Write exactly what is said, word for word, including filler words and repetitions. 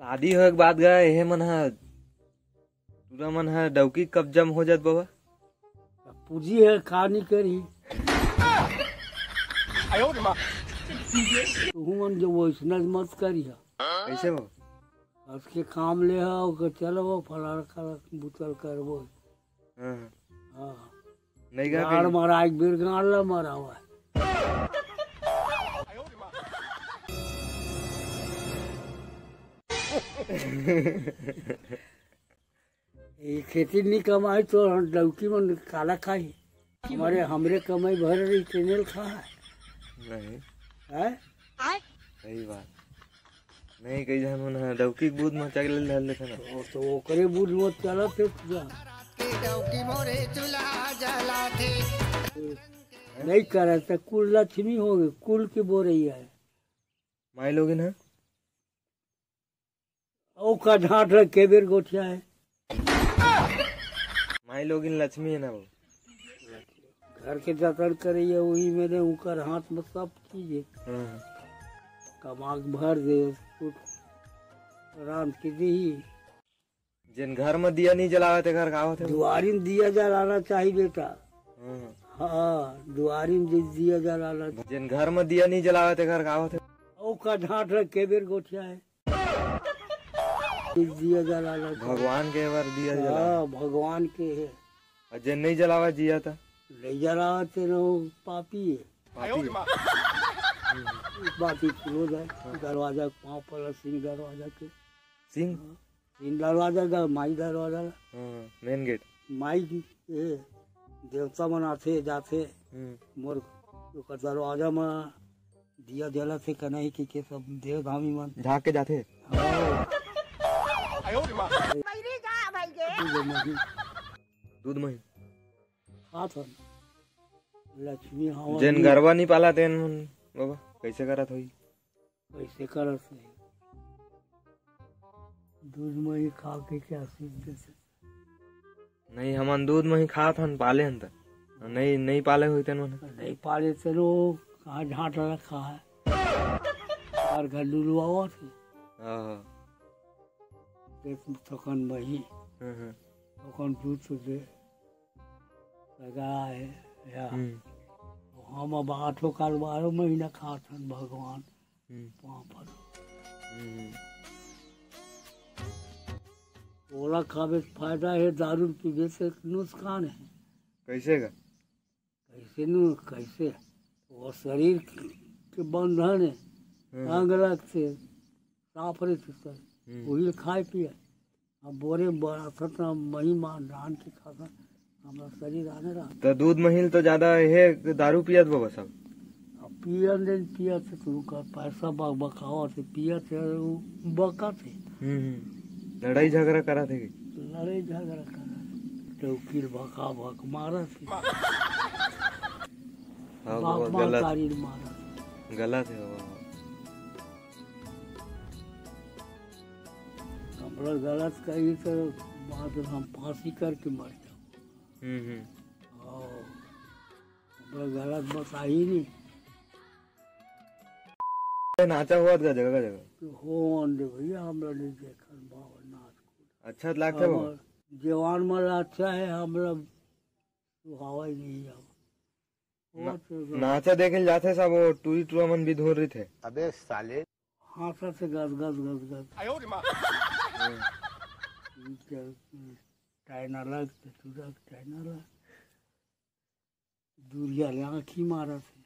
शादी होए के बाद गा, एहे मन ह, टूरा मन ह डौकी कब्जा म हो जात बबा। पूजी है, का नहीं करी। तुहू मन जो वैसना मत करी है। कैसे बबा? उसके काम ले है, ओकर चलो वो फलाना का बुतल करबो। हाँ। हाँ। नहीं गा गाड़ कहीं। मरा, एक बेर गाड़ ला मरा हुआ है। ये खेती नहीं कमाई तो हम डौकी मन काला खाई। हमारे, हमरे कमाई भर रही, तेनेल खा है। नहीं। है? सही बात। नहीं, कई झन मन ह डौकी के बूत म चल धर लेथे ना। ओ, तो ओकरे बूत म चलत हे पूरा। नहीं करत, त कुल लक्ष्मी हो गए, कुल के बोरैया है। माई लोगिन ह? ओकर ढांठ रख के बेर गोठिया है। माई लोगिन लक्ष्मी है ना वो। घर के जतन करैया, वही मेरे उनकर हाथ में सब चीज है। हाँ। कमा के भर दे, कुछ रांध के देही। जेन घर में दिया नहीं जलावे, ते घर का होथे? दुआरी में दिया जलाना चाहिए बेटा। हाँ। हाँ, दुआरी में दि-, दिया जलाना। जेन घर में दिया नहीं जलावे, ते घर का होथे? ओकर ढांठ रख के बेर गोठिया है। दिया जलाना चाहिए। भगवान के बर दिया जलावे। हाँ, भगवान के है। अउ जेन नहीं जलावे जिया त? नहीं जलावे ते न, वो पापी है। पापी है। पापी हो जाए। हाँ। दरवाजा के पाँव पला, सिंह दरवाजा के। सिंह? हाँ। सिंह दरवाजा का, माई दरवाजा ला। हाँ, मेन गेट। माई की, ए, देवता मन आथे, जाथे। हम्म। मोर ओकर दरवाजा में दिया जलत हे कनही के, के सब देव धामी मन। झांक के जाथे। हाँ। दूध मही। दूध मही। खात हन। लक्ष्मी हवा जेन दी। गरवा नहीं पाला तेन मन, बाबा, कैसे करत होई? कैसे करत होई? दूध मही खा के क्या सीख देथे? नहीं, हमन दूध मही खात हन, पाले हन त। नहीं, नहीं पाले होई तेन मन। नहीं पाले तेन वो कहाँ झांट रखा है? और घर डुलवावत है। हाँ, हाँ। देख थोकन मही, हम्म, हम्म। थोकन दूध तो दे। लगा है, या। हम्म। हम अब आठों काल बारह महीना खात हन भगवान। हम्म। पाँव पर। हम्म। ओला खाबे से फायदा है, दारू पीबे से नुकसान है। कैसे का? कैसे नु, कैसे? वो शरीर के बंधन है, हम्म। अंग लगथे, साफ रहिथे सर। हम्म। वही खाए पिए। अब बोरे बड़ा सतना मही मान रान के खासन, हमरा शरीर आने रहा। तो दूध मही ल तो ज्यादा हे दारू पियत बबा सब। अब पियन दिन पियत हे, तू का पैसा बक बकावत हे, पियत हे, उ बकत हे। हम्म, हम्म। लड़ाई झगड़ा करत हे कि? लड़ाई झगड़ा करत हे। चौकी ल भका भक मारत हे। हाँ, बाप बबा, गलत। महतारी ल मारत हे। गलत हे बबा। हमरा गलत कही तो बात हम फांसी करके मर जाओ। हम्म, हम्म। और हमरा गलत बताही नहीं। नाचा हुआ था जगह का जगह। तो हो आन दे भैया, हमरा नहीं देखल बाबा नाच को। अच्छा तो लागता बाबा? हमर जवान मन अच्छा है, हमरा सुहावा ही नहीं अब। ना-, नाचा देखे ल जाथे सब, वो टूरी टूरा मन भी धुन रहिथे। अबे साले। हाँसत हे गद गद गद गद। हम्म। टाइना लग, चटुरा के टाइना लग। दूरिया ले आँखी मारत हे।